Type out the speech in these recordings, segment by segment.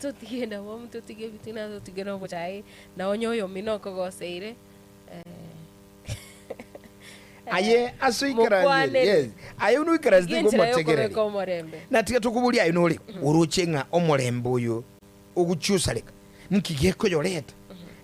Totige endamwamu, totige ebitina, totige na obochayi, na onye oyomino okogoseire, Aye ase oikaranse, mokwanere. yes, aye buna oikaranse Rigia tiga enchera omotegereri. y'okobeka omorembe. Na tiga tokoboria aye nore oroche ng'a omorembe oyo ogochia osareka, nki gekoyoreta?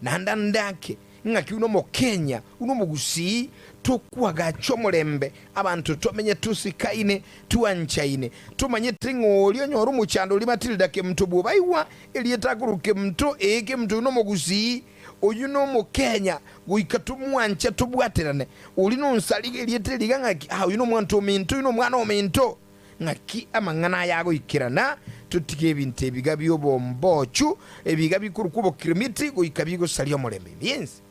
Naende ande ake, ng'aki buna omokenya, buna omogusii, tokwagacha omorembe, abanto tomenye tosikaine, twanchaine, tomanyete ng'a oria onyore omochando oria Matilda Kemunto bwobaigwa erieta akorwa Kemunto, ee Kemunto oyio nomogusii, oyio nomokenya, goika tomwanche tobwaterane, oria nonsariga erieta eri iga ng'aki, ah oyio nomwanto ominto, oyio nomwana ominto. Ng'aki amang'ana aya agoikerana, totige ebinto ebiga bi'obombochu, ebiga bikorokwa obokirimiti, goika bigosaria omorembe ime y'ense.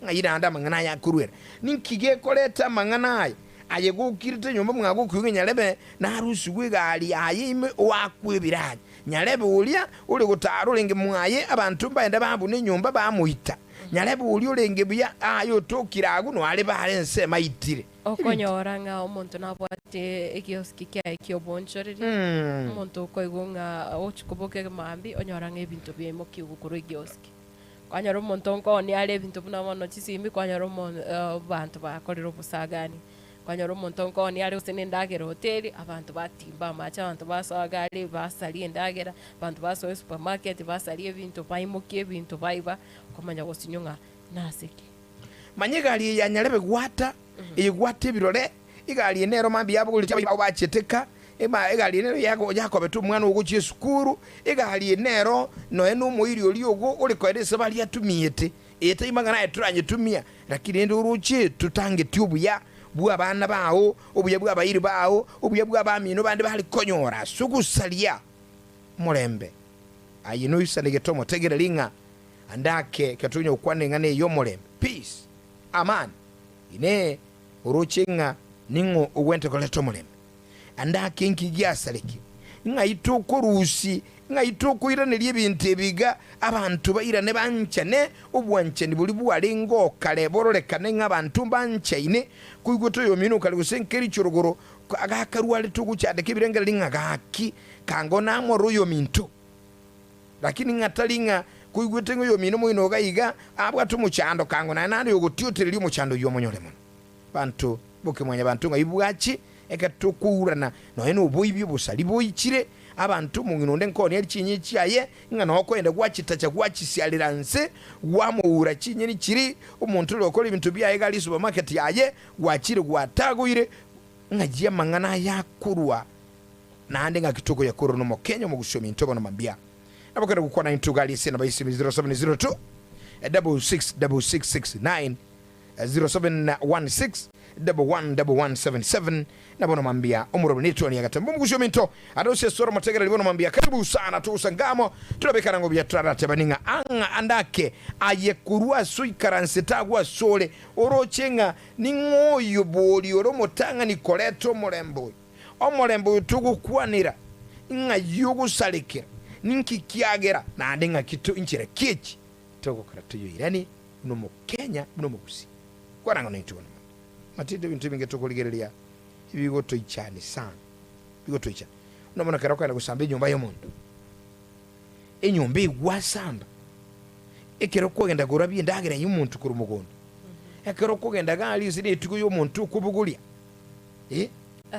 Ng'ai naende amang'ana aya akoruera? Ninki gekoreta amang'ana aya? Aye gokirete nyomba mwago okoigwa nyarebe narusigwe egari yaye ime oakwe ebiranya. Nyarebe oria ore gotaara orenge mwaye, abanto mbaende babune enyomba bamoita. Nyarebe oria orenge buya aye otokire agwo noarebe are ensemo aitire. Okonyora ng'a omonto nabwate egioski kiaye ki'oboonchoreria, omonto okoigwa ng'a ogochia koboka mambia onyora ng'a ebinto biaimokiigwe korwa egioski. Kwanyora omonto nkoonia are ebinto buna bono chisimi, kwanyora omo abanto bakorire obosagani. Kwanyora omonto nkoonia are gose na endagera hoteli, abanto batimba amache, abanto basoa gari basaria endagera, abanto basoa esupermarket basaria ebinto, baimokia ebinto baiba, okomanya gosinywa ng'a nase ki. Manya egari eye ya nyarebe gwata, eye gwata ebirore, egari eye nero mambia yabogoretie abaibori bao bachete ka, egari eye nero yakobete omwana oo gochia esukuru, egari eye nero nonya nomoiri oria ogo ore koenda esabari atumiete, eye tari mang'ana aye toranyetumia, lakini rende oroche totangeti obuya bw'abana bao, obuya bw'abairi bao, obuya bw'abamino bande bare konyora ase ogosaria omorembe. Aye noisanegete omotegereri ng'a Ande ake ekero tokonya gokwana eng'ana eye y'omorembe, peace, amani, Inee, oroche ng'a ning'o ogwenerete koreta omorembe? Ande ake inki giasarekia? Ng'ai tokorusia, ng'ai tokoiraneria ebinto ebi iga, abanto bairane banchane, obwanchani boria bwarenge oo kare bororekane ng'a abanto mbanchaine, koigwete oyomino okare gose nkericho rogoro, agakarwarete ogochandeka ebirengererio ng'a gaki, kango namorore oyominto. Lakini ng'a tari ng'a koigwete ng'a oyomino moino iga iga abwate omochando kango naye naende oyogotiotereria omochando oyio omonyore mono. Banto boke mwanyabanto ng'ai bwache ekero tokourana nonya noboibi obosari boichire abanto omong'ina onde nkooni aria chinyeni chiaye ng'a noo okoenda gwachitacha gwachisiarera nse gwamoura chinyeni chiria omonto oria okora ebinto biaye iga aria esupermarket yaye gwachire gwatagoire ng'ai amang'ana aya akorwa Naende ng'aki tokoyakorora nomokenya omogusi ominto bono mambia. Nabo kende gokwana intwe iga aria ase enamba y'esimi 0702 666669 0716 111177 na bono mambia omoroberi netwani ya gatembe omogusi ominto ande ase esoro omotegereri bono mambia karibu sana togosangamo torabekana ng'o buya toraratebani ng'a ang'a ande ake aye korwa ase oikaransete agwo asore oroche ng'a ning'o oyo bori ore omotang'ani koreta omorembe oyo. Omorembe oyo togokwanera ng'ai ogosarekera, ninki kiagera, naende ng'aki to inchera ki echi togokora toyoiranie buna omokenya buna omogusii. Kwana ng'a naintwe bono mono. Matinde ebinto ebinge tokorigereria ebigotoichani sana, bigotoichani. Buna bono ekero okogenda gosamba enyomba y'omonto, enyomba eyio gwasamba, ekero okogenda korabia endagera y'omonto korwa mogondo, ekero okogenda iga aria ase rituko y'omonto okobogoria. Eh,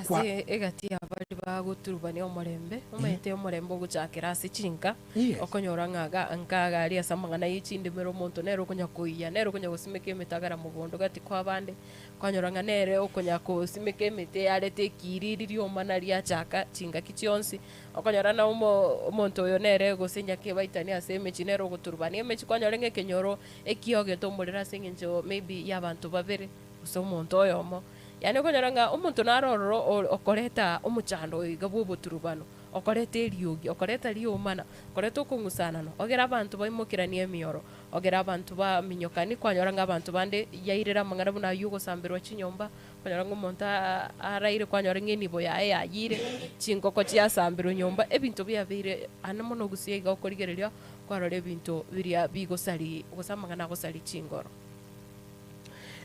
kwa- Ase egati y'abaria bagoturubania omorembe, omanyete omorembe ogochakera ase chinka, Yes. okonyora ng'a iga nkaga aria ase amang'ana ye chindimero omonto nere okonya koiya, nere okonya gosimeka emete agara mogondo gati kwa abande, kwanyora ng'a nere okonya kosimeka emete arete ekiriri riomana riachaka chingaki chionsi, okonyora na omo omonto oyo nere gose nyakebaitani ase emechie nere ogoturubania emechie, kwanyora ng'a ekenyoro ekiogete omorero ase eng'encho maybe ya abanto babere, gose omonto oyomo. Yaani okonyora ng'a omonto naro ororo o- okoreta omochando oyo iga bw'oboturubano, okoreta eriogi, okoreta riomana, okoreta okong'usanana, ogere abanto baimokeranie emioro, ogere abanto baminyokani, kwanyora ng'a abanto bande yairire amang'ana buna aywo ogosamberwa chinyomba, kwanyora ng'a omonto aa araire kwanyora ng'a enibo yaye yayire, chingoko chiasambirwe nyomba, ebinto biabeire ande mono gusii iga okorigereria kwarora ebinto biria bigosari gose amang'ana agosari chingoro.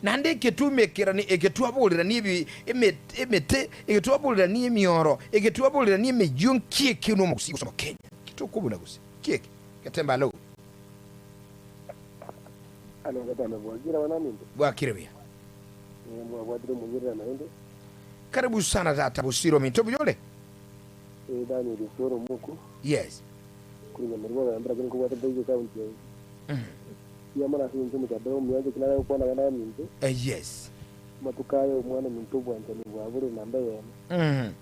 Naende egetwamekerania, egetwaborerania ebi, emete, emete, egetwaborerania emioro, egetwaborerania emeyio, nki ekio nomogusii gose omokenya? Ki tokobuna gose? Nki eke? Getembe alo. Alo Getembe bwakire abana baminto? Bwakire buya. Ee mwabwatire omonyerera naende. Karibu sana tata Bosire ominto buya ore? Ee Daniel Osoro Omoku. Yes. Korwa Nyamurwa Ogambera lakini nkobwate Boigo County ya Mbuya mono ase eng'encho omochando omuya inche nare gokwana abana baminto. Yes. Amatuko aya omwana ominto obwanchani bwabore namba eyemo.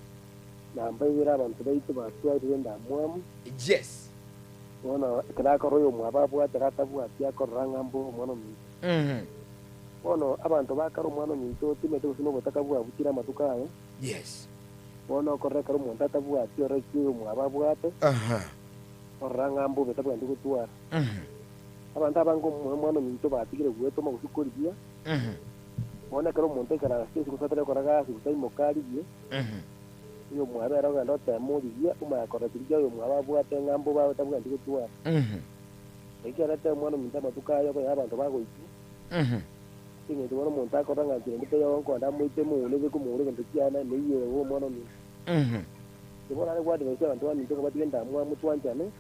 Namba ibere abanto baito batwarire endamwamu. Yes. Bono ekero akorora oyomwabo abwate ere atabwati akorora ng'a mbore omwana ominto. Bono abanto bakare omwana ominto timanyete gose nobotaka bwabuchire amatuko aya. Yes. Bono okorora ekero omonto atabwati orore ki oyomwabo abwate, orora ng'a mbobe tabwenereti gotwara. Abanto abange omwana ominto batigire gwetoma gose korigia. Bono ekero omonto aikaransete ase gose atari gokora gasi gose aimoke arigie, oyomwabo ere ogende oteme origie, omanye korora chiria chia oyomwabo abwate ng'a mbobe abe tabwenereti gotwara. Naki kerete omwana ominto amatuko aya okonya abanto bagoitwa, ase engencho bono omonto akorora ng'a nchera ende taiyo nkoenda amoite moune ase komoura egento kiane, neyie bobe omwana ominto. Inche bono nare goadvise abanto baminto ng'a batige endamwamu twanchane,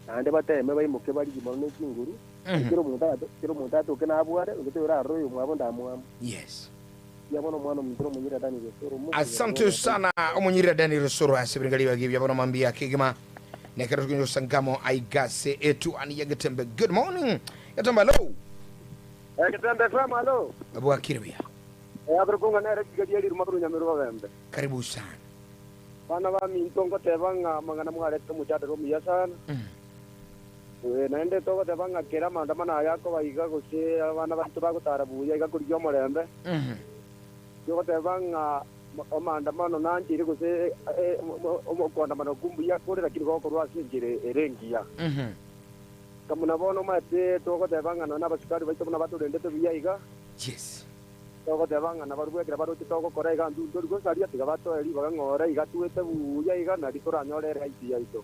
naende bateme baimoke barigie mono ne chinguru, kera omonto agato kera omonto atoke nabware, onde taiyo orarore oyomwabo ndamwamu. Yes. Mbuya mono omwana ominto nomonyirira Daniel Osoro omokungu Asante sana omonyirira Daniel Osoro ase ebirengererio biaye bia bono mambia kegima nekero tukonyosa ngamo aigase etuani ya Getembe. Good morning Getembe hello. Getembe FM hello. Bwakire buya. Akorokwa ng'a nere riga ria riruma korwa Nyameru Babembe. Karibu sana. Bana baminto ngoteba ng'a amang'ana mwarete omochandero omuya sana. Naende togoteba ng'a kera amaandamano aya akoba iga gose abana baito bagotara buya iga korigia omorembe, togoteba ng'a amaandamano nancheire gose okoandamana okwo mbuya kore lakini gokorwa ase enchera ere engiya. Buna bono omanyete togoteba ng'a nonya nabasikari baito buna batorendete buya iga, Togoteba ng'a nabarabwo ekero baroche togokora iga intwe ntori gosaria, tiga batoe ribaga ng'a ore iga twete buya iga, nario toranyore eright yaito.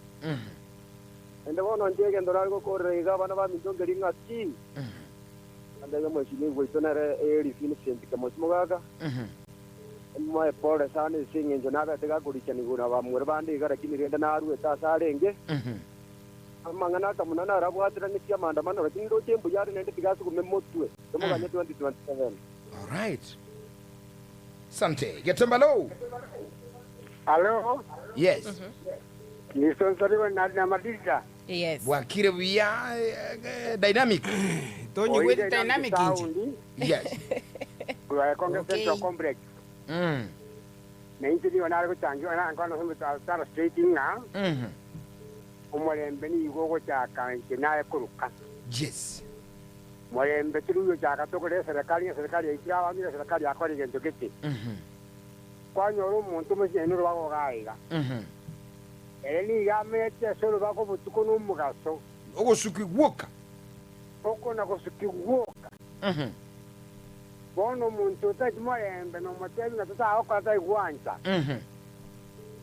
Naende bono inche egento nare gokoorera iga abana baminto nkeri ng'a ki? Nantebia omwesimi bwaito nere Eli Vincent Kemosi mogaka, Moe pole sana ase engencho nabete gakorichanigwa na bamura bande iga, lakini rende naruete ase arenge. Amang'ana akamuna narabwateranetie amaandamano, lakini ndoche mbuya are naende tiga asugume motwe. Tomoganye 2027. Alright. Sante. Getembe hello. Alo, Yes. nisonsoriwe na na Matilda. Yes. Bwakire buya eh, eh, dynamic. Tonyigweti Oire dynamic inche. sound Yes. korwa Ekonge Okay. Central Complex. Na inche nigo nare gochangiwa na nkwana ase Tara Street ng'a omorembe nigo ogochaka inche naye koruka. Yes. Morembe tiri oyochaka tokore eserekari ng'a eserekari yaitire abanto ng'a eserekari yakora egento gete. Kwanyora omonto omosinyaine orobago iga aiga. Ere nigo amenyete ase orobago obotuko na omogaso. Ogosukigwa gwoka. Oko nagosukigwa gwoka. Bono omonto otari morembe nomotebi ng'a totagokora tari gwancha.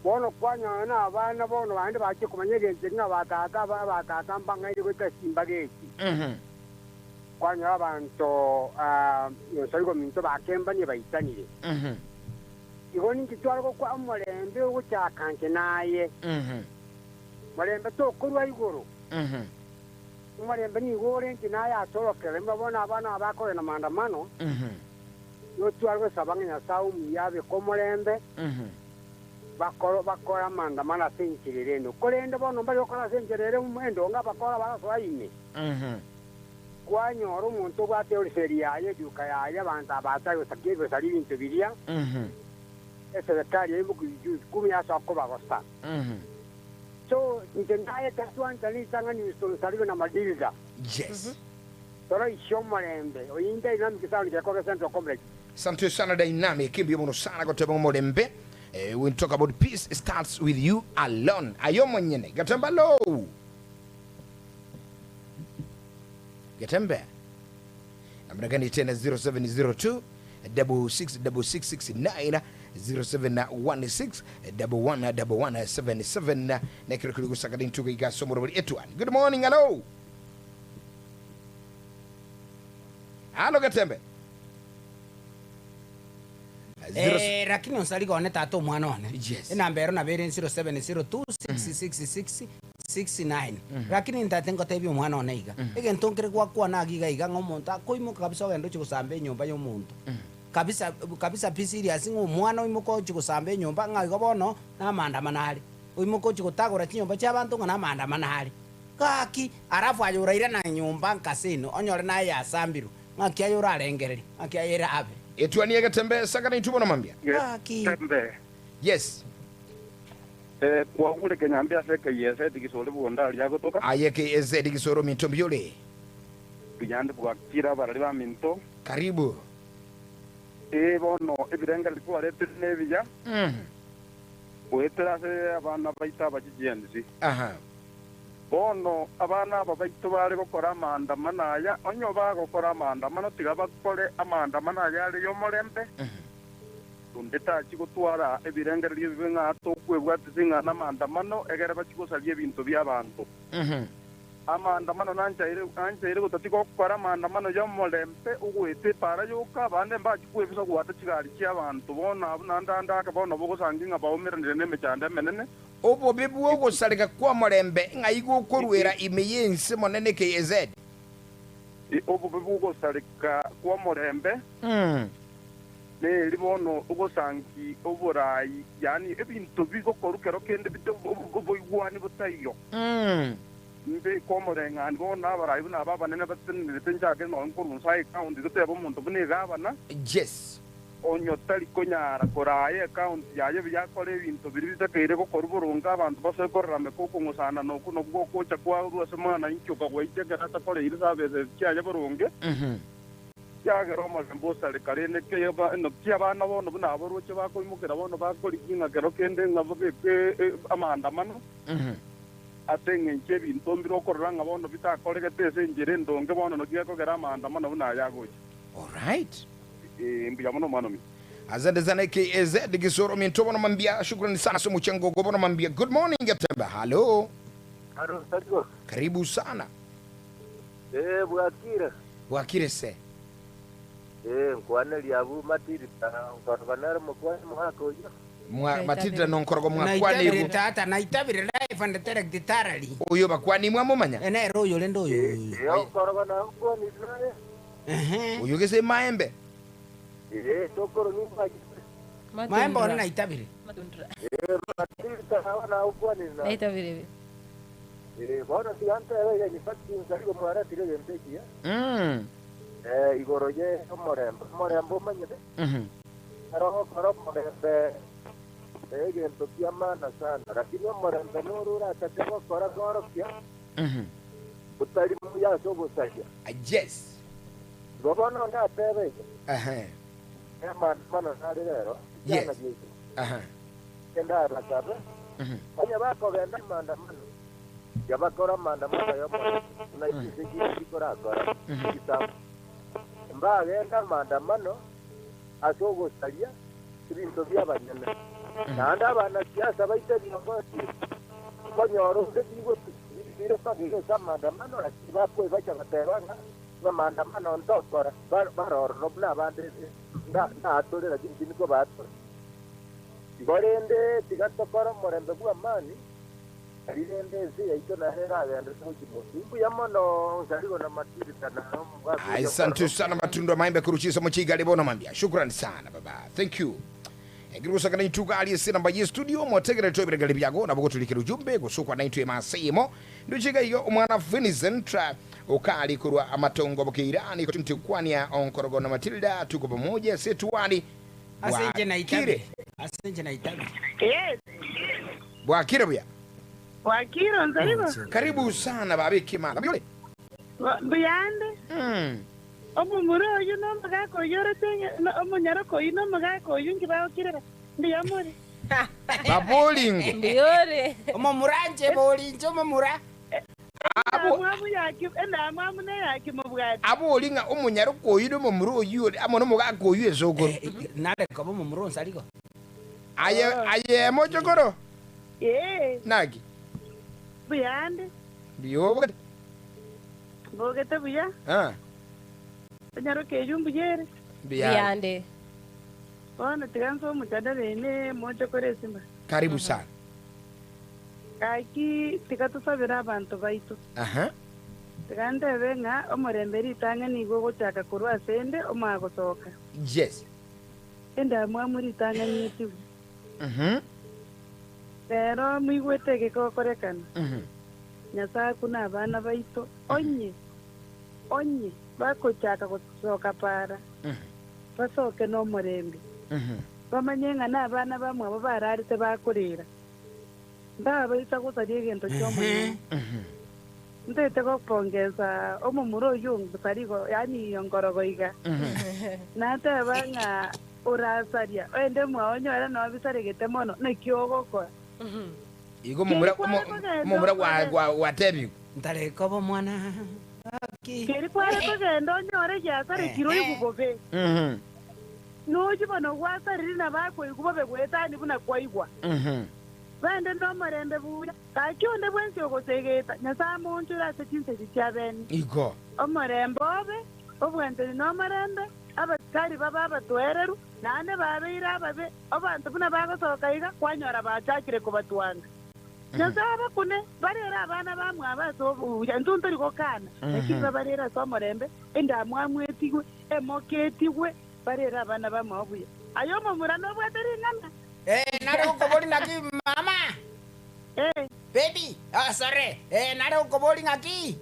Bono kwanyora nabana bono bande bachia komanya egento eke ng'a batata aba abatata mbang'aini goika chimbaga echi. Kwanyora abanto onsori gominto bakembanie baitanire. Igo ninki tware gokwa omorembe ogochaka inche naye? Morembe tokorwa igoro. Omorembe nigo ore inche naye ase orokerero. Inwe bono abana aba bakogenda maandamano, nigo tware gosaba ng'a Nyasae omuya abeke omorembe, bakore bakore amaandamano ase enchera ere endo. Korende bono mbari gokora ase enchera ere endonge abakora barasoa ime. Kwanyora omonto obwate oriseri yaye, eduka yaye, abanto aba atari gosakia ebisaria ebinto biria, eserekari yaimokia jukumu ase okobagosa. So inche naye tatwancha ritang'ani Nsarigo na Matilda. Yes. Toroisie omorembe oyo Dynamic Sound Gekoge Central Complex. Asante sana Dynamic, mbuya mono sana goteba omorembe. Eh, when talk about peace it starts with you alone. Aye omonyene. Getembe hello. Getembe. Namna gani tena 0702 666669 0716 111177 nekero kiri gusaka dintuga igaso murobori etwan. Good morning hello. Halo Getembe. Zero Eh, lakini onsariga one tata omwana one Yes. enamba ero nabo ere 0702 666 69 Lakini ntaete ngotebie omwana one iga, egento nkere gwakwana agwo iga iga ng'a omonto akoimoka kabisa ogende ochie gosamba enyomba y'omonto. Kabisa kabisa pi serious ng'a omwana oimoke ochie gosamba enyomba ng'a igo bono namaandamano are. Oimoke ochie gotagora chinyomba chi'abanto ng'a namaandamano are. Gaki, alafu aye orairana nyomba nkaseno onyore naye yasambirwe, ng'aki aye orarengererie, ng'aki aye erabe. Etuani egetembe sakana intwe bono mambia. Gaki. Getembe. Yes. Eh, kwagure kenyambe ase KZ gisore bwonda aria agotoka. Aye KZ gisore ominto mbuya ore. Buya bwakire abarari baminto. Karibu. Ee bono ebirengererio kwaretire nebiya, goetera ase abana baito aba chiGNC. Bono abana aba baito bare gokora amaandamano aya, onye bagokora amaandamano tiga bakore amaandamano aya are y'omorembe, onde tachi gotwara ebirengererio ebibe ng'a tokwebwatisia ng'a namaandamano egere bachie gosaria ebinto bi'abanto. Amaandamano nanchaire, nanchaire gotatiga gokora amaandamano y'omorembe ogoeta epaara yoka, abande mbachie kwebisa goata chigari chi'abanto. Bono abwo naende ande ake bono bogosangia ng'a baumeranire nemechando emenene. Obobe bw'ogosareka kw'omorembe ng'ai gokoruera ime y'ense monene KZ? Obobe bw'ogosareka kw'omorembe neri bono ogosangi oborai, yaani ebinto bigokorwa kero kende bite oboigwani botaiyo. Mbeke omoreng'ani bono abarai buna aba abanene batenenerete nchake nonya nkorwa inse aye ekaunti totebe omonto buna egavana. Yes. Onye otari konyara koraaya ekaunti yaye buya akore ebinto biria bitakeire gokorwa boronge abanto basoe korarameka okong'usana na okwo nakwo gokocha kwarwa ase mwananchi okagwaicha ekero atakoreire services chiaye boronge. Ekiagera omorembe osareka rende ki abana bono buna abaroche bakoimokera bono bakorigia ng'a kero kende ng'a babeke amaandamano ase engencho y'ebinto mbire okorora ng'a bono bitakoregete ase enchera endonge bono naki gekogera amaandamano buna aya agocha. Alright. Ee, mbuya mono omwana ominto. Asante sana KAZ Gisoro minto bono mambia shukrani sana ase omochango ogo bono mambia good morning Getembe hallo Haro, Sarigo. karibu sana Ee, bwakire. Bwakire se. Ee, nkwanerie abwo Matilda nkorogo nere mokwani omogaka oyio. Mwa Matilda nonkorogo Naitabire mwakwanigwe. tata, naitabire live and direct tarari. Oyo bakwani mwamomanya? Eh, nere oyo rende oyo oyo. Ee, onkorogo nankwaniri naye. Ehe. Oyo gese maembe. Ee, sokoro nimwachete. Maembe one naitabire. Matundra. Ee, Matilda nabo nagokwaniri naye. Naitabire. Ee, bono tiga ntebe iga, in fact nsarigo mwaretire egento ekiya, eh, igoro ye omorembe. Omorembe omanyete, ekero ogokora omorembe egento kia maana sana, lakini omorembe noro oratake gokora koorokia otari muya ase ogosaria. Yes. Igo bono natebe iga, amaandamano nare rero, ebiana biaito, kende abasabe, Onye bakogenda amaandamano, yabakore amaandamano y'omorembe, buna chinse chinde chikorakora chisamu. Mbagende amaandamano ase ogosaria ebinto bi'abanyene. Naende abanasiasa baito ebiongozi nkonyora onde bire magega ase amaandamano, lakini bakoibacha goteba ng'a amaandamano ntokora, bare ororo buna abande naatore, lakini tindi kobaatora. Korende tiga tokore omorembe bw'amani, erio rende ense yaito nere eragenderere gochia motwe. Imbuya mono Nsarigo na Matilda na omogaka oria Asante okorora sana matunda maembe kuruchisa muchigari bono mambia shukrani sana baba thank you ekero gosakana ituga ari ase namba ye studio motegere tobiregere biago nabo goturikera ujumbe gosokwa naintwe emasemo nduchiga igo omwana Vincent okari korwa amatongo bokeirani kotintikwania onkorogo na Matilda tuko pamoja setuani Ase inche Bwakire. naitabire, ase inche naitabire. Yes. Bwakire buya. Bwakire Onsarigo. Karibu sana baba ekemala. Mbuya ore? Mbuyande. Omomura oyio na omogaka oyio orete omonyaroka oyio na omogaka oyio inki bagokirera? Mbuya more? Baboringo. Mbuya ore? Omomura inche bori inche omomura. Endamwamu yaki, endamwamu neyaki mobwati. Abori ng'a omonyaroka oyio na omomura oyio ore amo nomogaka oyio esokoro. Nare koba omomura onsi arigo. Aye, aye mochokoro? Ee. Naki? Mbuya ande. Mbuya obogete? Mbogete buya. Ah. Onyaroka eyio mbuya ere. Mbuya Mbuya ande. Bono tiga nse omochandani ime mochokoro esimba. Karibu sana. Gaki tiga tosabere abanto baito. Aha. Tiga ntebe ng'a omorembe ritang'ani nigo ogochaka korwa ase ende omanye gosoka. Yes. Endamwamu ritang'ani etigwe. Mhm. Rero moigwete eke kegokorekana, Mhm. Nyasae akune abana baito, onye, onye bagochaka gosoka para, basoke nomorembe, bamanye ng'a nabana bamwabo bararete bakorera, mbabaisa gosaria egento ki'Omonene. Ntaete gopongesa omomura oyio ongosari igo, yaani onkorogo iga. Nateba ng'a orasaria, oende mwao onyore noo bisaregete mono, naki ogokora? Igo omomura Keri kware kogenda omomura gwa okore. gwa gwatebigwe. Ntare koba omwana gaki. Keri kware kogenda onyore giasarekire oigwe bobe. Nochie bono gwasariri na bakoigwa bobe goetania buna kwaigwa. Bende nomorembe buya. Gaki onde bwensi ogosegeta, Nyasae amoonchore ase chinsa echi chi'abene. Igo. Omorembe obe, obwanchani nomorembe, abasikari babe abatoereru, naende babeire ababe, abanto buna bagosoka iga, kwanyora bachakire kobatwanga. Nyasae abakune, barere abana bamwabo ase obuya, intwe ntori gokana, lakini babarere ase omorembe, endamwamu etigwe, emoka etigwe, barere abana bamwabo buya. Aye omomura nobwate ring'ana? Eh, nare gokobori naki mama? Eh. Baby, oh sorry, eh, nare gokobori ng'aki?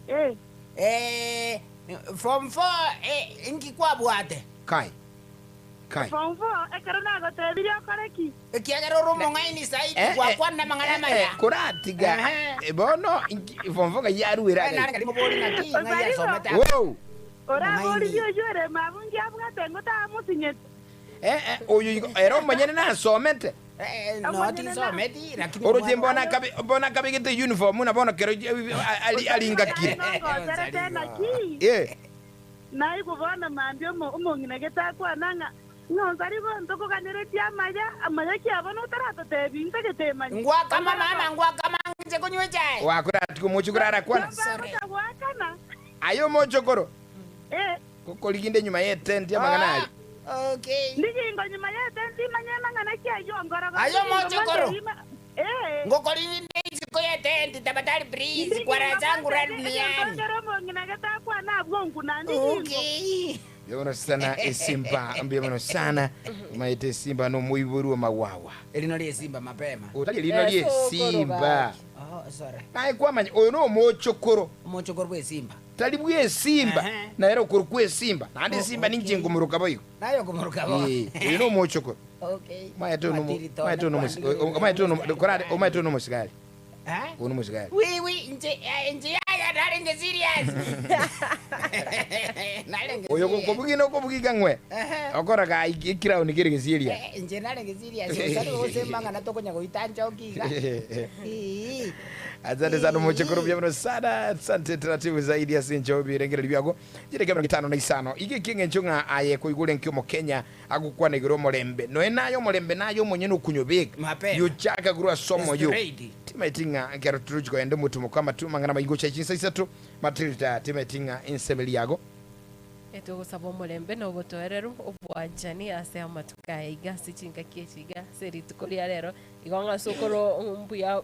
Eh. Eh, form four, eh, inki kwabwate? Kai. Kai. Form four, ekero nagotebirie okore ki? Ekiagera ore omong'aini zaidi, Eh, eh, gwakwana amang'ana eh, amaya. eh, koratiga Ehe. eh, bono inki- form four ng'ai yaruere Eh, agai. nare mobori ng'aki, ng'ai Osarigo. asomete Wow. Oraboririe oyio ore mabu nkiabwate ng'o tamotinyeti. Eh, eh, oyo igo ere omonyene nasomete. Eh, no tinsometi, lakini Oroche omwana mbona oyo- akabe mbona akabegete uniform na bono kero aringakire. Nongoserete naki? Eh. Naigwe bono mambia omong'ina gete akwana ng'a, Ng'onsa rigo ntokoganeretie amaya, amaya ki abo notaratotebia intagete emanye. Ngwakama mama, ngwakama nche konywa echae. Wakora ati omochokoro arakwana. Bagocha goakana. Aye omochokoro. Eh. Gokoriginde nyuma y'etenti amang'ana aria. Okay. Ndigingo nyuma y'etenti imanye amang'ana ki ayio ngorogo. Aye omochokoro. Eh. Ngokoriginde isiko y'etenti tafadhali please kwara zangu ra duniani. Ekero omong'ina gete akwane abwo nkuna ndigingo. Okay. Mbuya mono sana esimba, mbuya mono sana. Omaete esimba nomoibori w'amagwagwa. Erino ri'esimba mapema. Otari erino ri'esimba. Oh, sorry. Naye kwamanya oyo nomochokoro. Omochokoro bw'esimba. Tari bw'esimba, Ehe. nere okorokwa esimba, naende Oh, esimba ninche okay. nkomoroka boigo. Naye okomoroka bo. Eh, oyo nomochokoro. Okay. Omanyete oyo nomo- Matiri tone omanyete oyo nomosi- kwandire o- omanyete oyo nomo- korare- omanyete oyo nomosigari. Eh? Oyo nomosigari. Wi wi inche eh, inche yaya narenge serious. Narenge Oyo serious. gokobugia nokobugia ng'we. Ehe. Okora ga ekirauni kere gesieria. Eh, inche narenge serious. Osari gose mang'ana tokonya goita nchoki iga. Ii. Asante sana omochokoro buya mono sana asante taratibu zaidi ase enchao ebirengererio biago chidakika 55 iga eki eng'encho ng'a aye koigure nki omokenya agokwana igoro omorembe noe naye omorembe naye omonyene okonyobeka Mapema. yochaka korwa ase omoyo Straight. timaeti ng'a ekero torochi kogenda omotumo kwa amatu amang'ana maingo gocha chinsa isato Matilda timaeti ng'a ensemeri yago Etogosaba omorembe na obotoereru, obwanchani ase amatuko aya iga ase chingaki echi iga ase rituko ria rero Igo ng'a sokoro mbuya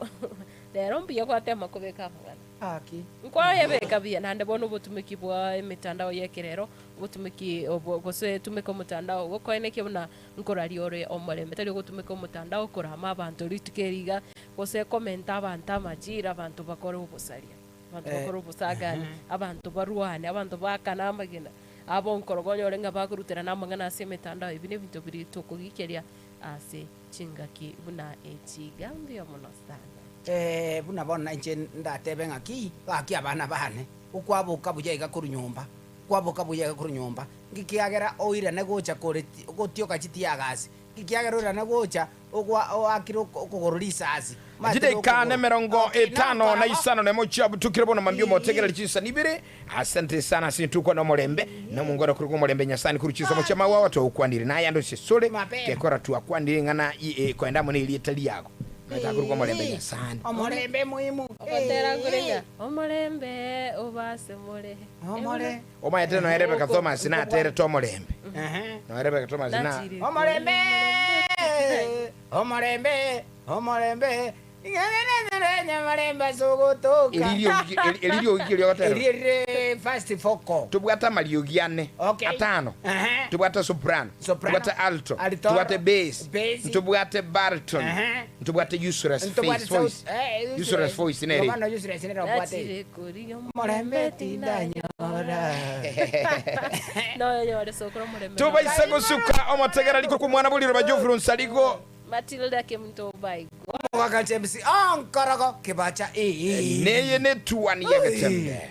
rero mbuya gwatema kobeka amang'ana. Gaki. Nkwayebeka buya naende bono obotumeki bwa emetandao y'ekerero, obotumeki obo gose tumeka omotandao gokoenekia buna nkoraria ore omorembe tari ogotumeka omotandao korama abanto rituko eri iga, gose komenta abanto amachira abanto bakore obosaria, abanto bakore obosagani, abanto barwane, abanto baakane amagena, abo nkoroga onyore ng'a bakoruterana amang'ana ase emetandao ebi nebinto biria tokogikeria ase Chingaki buna echi iga mbuya mono sana. Ee, buna bono nainche ndatebe ng'aki, gaki abana bane, okwaboka buya iga korwa nyomba, okwaboka buya iga korwa nyomba, ngikiagera oirane gocha kore gotioka chitiagasi, ngikiagera oirane gocha ogwa oakire okogoro risasi, omanyete Chidaika nokogoro. nemerongo Okay, etano na nokora bo. isano nemo chiabutukire bono mambia omotegereri chinsani ibere. Asante sana ase intwe okwana omorembe, na omongwana korwa omorembe Nyasaye korwa chinsemo chi'amagwa twagokwanire, na ayande ase sore, gekora twakwanire ing'ana koenda amo nerieta riago, omanyete akorokwa omorembe Nyasaye. Omorembe muhimu. Ogotera kore ng'a, Omorembe obe ase more. Omore. Omanyete noe Rebecca Thomas naterete omorembe, noe Rebecca Thomas na. Nachire Omorembe, omorembe, omorembe. Nyamarembe ase ogotoka. Eri riogi eri- eri riogi ki riogotera? Eri erire first vocal. Tobwate amariogi ane, Okay. atano. Ehe. Tobwate soprano, Soprano, tobwate alto, alto, tobwate bass, bass. ntobwate baritone, Ehe. ntobwate useless Ntobwate face voice. sauti- eh, Useless voice nere. Bono useless nere obwate. Nachire korigia Omorembe tindanyora. Noyonyore sokoro omorembe. Tobaisa gosuka omotegera riko kw'omwana bw'riroba Geoffrey Onsarigo. Matilda Kemunto Obaigwa. Omogaka James, onkorogo kebacha ee. Neye netuani y'egetembe.